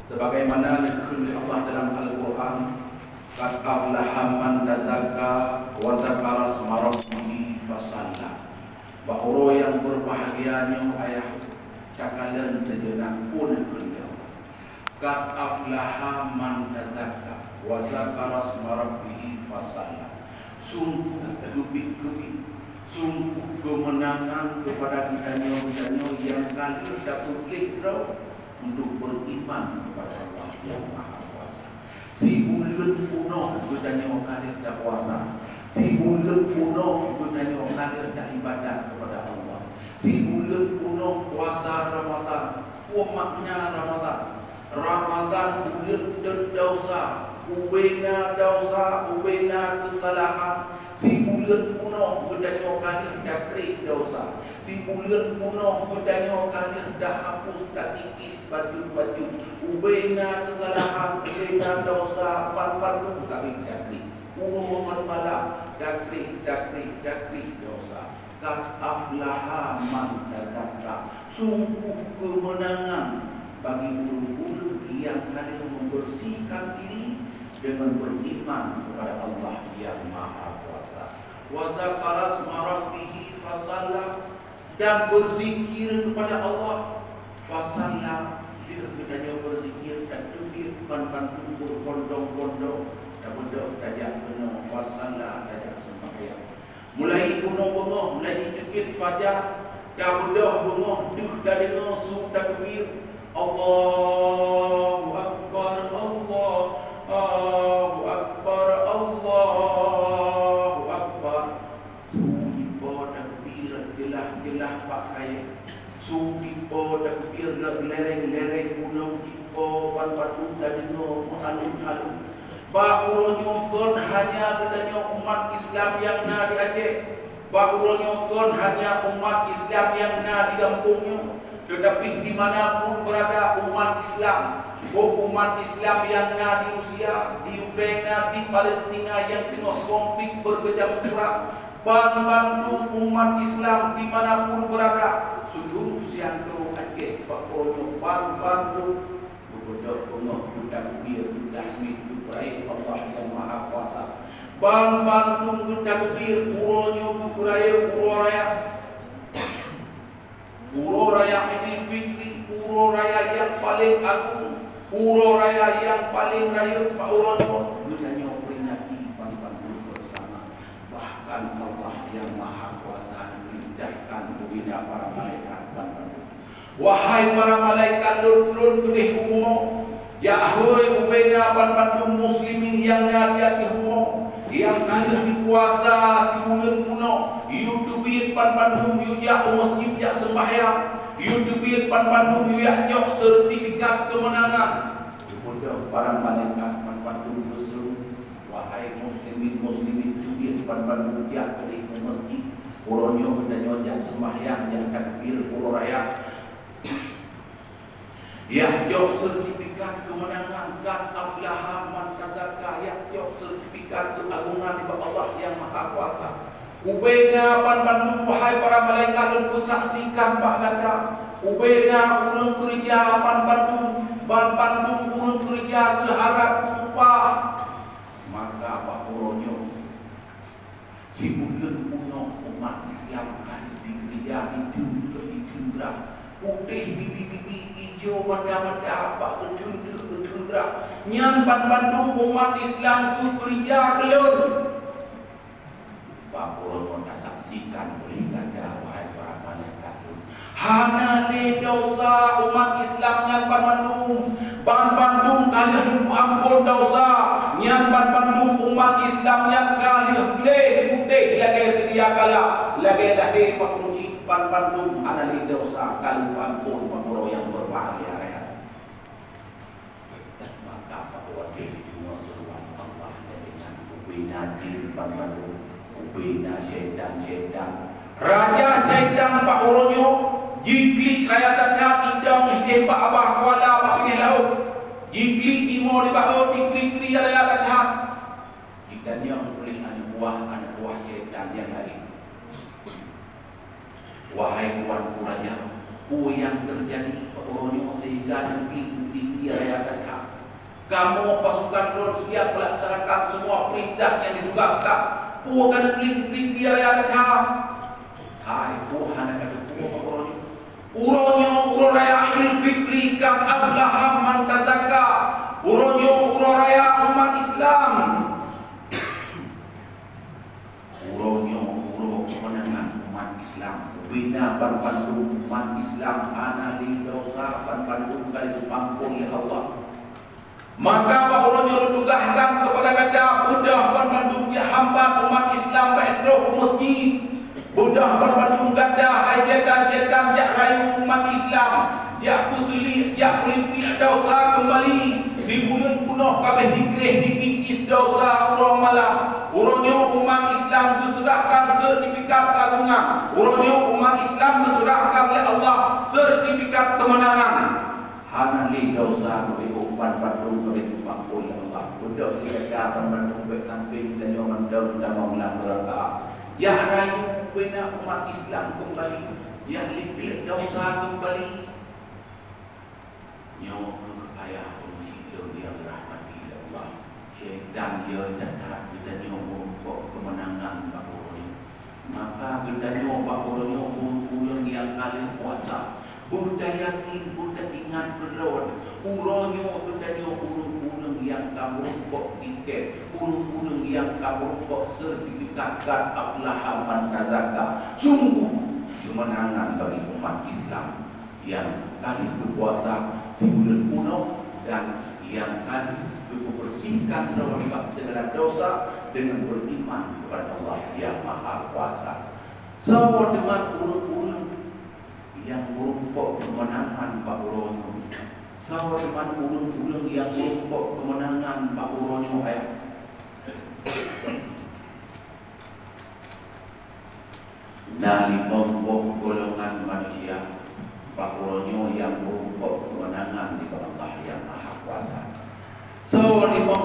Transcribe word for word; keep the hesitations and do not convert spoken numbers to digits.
Sebagaimana dikheun lé Allah dalam Al-Quran, "Qad aflaha man tazakka wa zakara isma rabbih fasalla." Bak uroe nyang berbahagia nyoe ayah takalon sejenak pun dikheun lé Allah. "Qad aflaha man tazakka wa zakara isma rabbih fasalla." Sungguh keubiet-keubiet, sungguh keumeunangan keupada geutanyoe-geutanyoe nyang ka lheueh tapeugleh droe untuk beriman kepada Allah Yang Maha Kuasa. Sibuleuen punoh geutanyoe ka lheueh tapuasa. Sibuleuen punoh geutanyoe ka lheueh taibadat kepada Allah. Sibuleuen punoh puasa Ramadan. Peue makna Ramadan? Ramadan buleuen teudosa, ubena dosa, ubena keusalahan. Sibuleuen punoh geutanyoe ka lheueh takreh dosa. Sibuleuen punoh geutanyoe ka lheueh tahapus, takikis bacut-bacut. Ubena keusalahan, ubena dosa, ban-ban ka lheueh takreh. Uroe ngon malam, takreh, takreh, takreh dosa. Qad aflaha man tazakka. Sungguh keumeunangan bagi ureuëng-ureuëng nyang ka lheueh membersihkan diri dengan beriman kepada Allah Yang Maha Kuasa. Wa zakara isma rabbih fasalla, dan berzikir kepada Allah. Fasalla, lheueh geutanyoe berzikir, dan teubiet ban-ban tumbôh kondong-kondong, tabeudôh tajak keunoe, fasalla, tajak sembahyang. Mulai bunoe beungoh, mulai jiteubiet fajar, tabeudôh beungoh deuh tadeungoe su takbir, "Allahu Akbar, Allahu Akbar, Allahu Akbar." Su jipo takbir jeulaih-jeulaih bak kayée. Su jipo takbir lereng-lereng gunong jipo ban batu tadeungoe meualun-alun. Bak uroe nyoe kon hanya geutanyoe umat Islam nyang na di Aceh. Bak uroe nyoe kon hanya umat Islam nyang na di gampông nyoe, teutapi di mana pun beurada umat Islam, boh umat Islam nyang na di Rusia, di Ukraina, di Palestina nyang teungoh konflik beukeucampur urang, banmandum umat Islam di mana pun beurada, seuluruh siangkeuroe Aceh, bak uroe nyoe banmandum geubeudôh beungoh geutakbir, geutahmid, geupeurayeuk Allah Nyang Mahakuasa. Banmandum geutakbir, uroe nyoe geupeurayeuk uroe raya. Uroe raya Idul Fitri, uroe raya nyang paleng agung, uroe raya nyang paleng rayeuk bak uroe nyoe, geutanyoe peuringati banmandum beusama. Bahkan Allah Nyang Mahakuasa neupeurintahkan keupada para malaikat banmandum, "Wahai para malaikat Lôn, Lôn keudeh umu, jak hôi ubena banmandum muslimin nyang na di ateueh bumoe, nyang ka lheueh jipuasa sibuleuen bunoe, yue teubiet banmandum yue jak u meuseujid jak seumbahyang, yue teubiet banmandum yue jak cok seurtifikat keumeunangan." Geubeudôh para malaikat banmandum geuseuruek, "Wahai muslimin muslimin, teubiet banmandum jak keudeh u meuseujid, uroe nyoe geutanyoe jak seumbahyang, jak takbir uroe raya." Jak cok seurtifikat keumeunangan, qad aflaha man tazakka, jak cok seurtifikat keuagongan nibak Allah Nyang Mahakuasa. Ubena banmandum, wahai para malaikat, Lôn peusaksikan bak gata, ubena ureuëng keureuja banmandum, banmandum ureuëng keureuja geuharab keu upah. Maka bak uroe nyoe, sibuleuen bunoe umat Islam ka lheueh dikeureuja, diteun-, diteungra, putéh bibi-bibi, ijo mata-mata, bak geuteun-, geuteungra. Nyan banmandum umat Islam geukeureuja keu Lôn. Bak uroe nyoe tasaksikan oleh gata, wahai para malaikat Lôn, hana lé desya umat Islam nyan banmandum. Banmandum ka lheueh geupeuamphon desya. Nyan banmandum umat Islam nyan ka lheueh gleh putéh lagée seudia kala, lagée lahé pakrucik. Banmandum hana lé desya ka lheueh geupeuamphon bak uroe nyang berbahagia nyan. Maka bak watée jideungoe seuruan Allah, lagée nyan ubena jin banmandum, ubena syaitan-syaitan. Raja syaitan bak uroe nyoe jiklik raya that-that idong ideh bak babah kuala bak binéh laôt. Jiklik imoe di baôt, jiklik kri raya that-that. Jitanyong uleh aneuk buah-aneuk buah syaitan nyang laén, "Wahai tuanku raja, peue nyang teujadi bak uroe nyoe sehingga neuklik-neuklik Raya Adha. Kamoe pasukan droe siap melaksanakan semua perintah yang ditugaskan. Peue ka neuklik di Raya Adha? Hai, peue hana ka teupeue uroe nyoe? Uroe nyoe uroe raya Idul Fitri, qad aflaha man tazakka. Uroe nyoe uroe raya umat Islam. Uroe nyoe uroe keumeunangan umat Islam. Bina banmandum umat Islam hana lé desya, banmandum ka lheueh geuampôn lé Allah. Maka bak uroe nyoe lôn tugaskan keupada gata, beudôh banmandum jak hambat umat Islam bak troh u meuseujid. Beudôh banmandum gata hai syaitan-syaitan jak rayu umat Islam, jak peuseulik, jak peulimpik desya keumbali. Di buleuen peunoh ka abéh dikréh dikikis desya uroe malam. Uroe nyoe umat Islam geuseurahkan sertifikat keuagongan. Uroe nyoe umat Islam geuseurahkan lé Allah sertifikat keumeunangan. Hana lé desya leubeh ban bandum leubeh geuampôn lé Allah. Beudôh gata banmandum bèk sampéng tanyoe mantong tamong lam neuraka. Jak rayu bina umat Islam keumbali, jak limpik desya keumbali. Nyoe keuh ayah ureueng syiek lôn nyang dirahmati lé Allah. Syaitan yo that-that geutanyoe meurumpok keumeunangan bak uroe nyoe. Maka geutanyoe bak uroe nyoe ureueng-ureueng nyang ka lheueh puasa, beutayakin, beutaingat keudroe, uroe nyoe geutanyoe ureueng-ureueng nyang ka meurumpok tiket, ureueng-ureueng nyang ka meurumpok sertifikat qad aflaha man tazakka. Sungguh keumeunangan bagi umat Islam nyang ka lheueh geupuasa sibuleuen peunoh dan nyang ka lheueh geupeubeursihan droe nibak segala desya deungon beriman kepada Allah Yang Maha Kuasa. Soe teuma ureueng-ureueng nyang meurumpok keumeunangan bak uroe nyoe? Soe teuma ureueng-ureueng nyang meurumpok keumeunangan bak uroe nyoe, ayah? Na limong boh golongan manusia bak uroe nyoe nyang meurumpok keumeunangan nibak Allah Yang Maha Kuasa. Soe limong